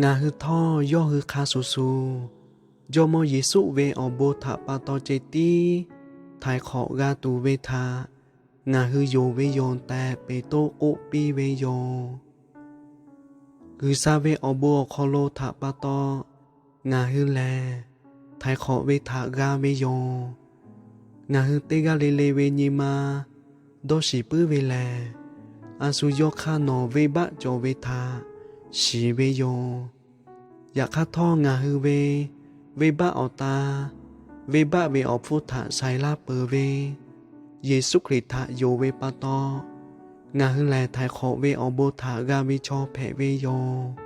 Ngaˬ hui htawˇ yawˇ hui hk'a shuˍ shuˍ, Jawˇmawˇ Yeˍsuˆ ve awˬ bon htaꞈ pa taw ceh tiˉ htaiˍ hk'awꞈ g'a tuˬ ve htaꞈ ngaˬ hui yonˍ ve yoˬ tehꞈ Peˍtruˆ k'oˆ piˇ ve yoˬ. G'uiˬsha ve awˬ bon awˬ hk'aw lo htaꞈ pa taw ngaˬ hui lehˬ htaiˍ hk'awꞈ ve htaꞈ g'a ve yoˬ. Ngaˬ hui teˇ g'aˇ le le ve nyi ma dawˇ shiˍ puiˉ ve lehˬ, a shu yawˇ hk'aˇ nawˬ venˇbaˆ cawˬ ve htaꞈ shiˍ ve yoˬ. Yaꞈ hk'aˇ htawˇ, ngaˬ hui ve venˇbaˆ awˬ ta, venˇbaˆ ve awˬ hpfuhˇ htaꞈ shaiˍ laˇ peuˬ ve Yeˍsuˆ Hkriꞈ htaꞈ yonˍ ve pa taw, ngaˬ hui lehˬ htaiˍ hk'awꞈ ve awˬ bon htaꞈ g'a ve chaw hpehꞈ ve yoˬ.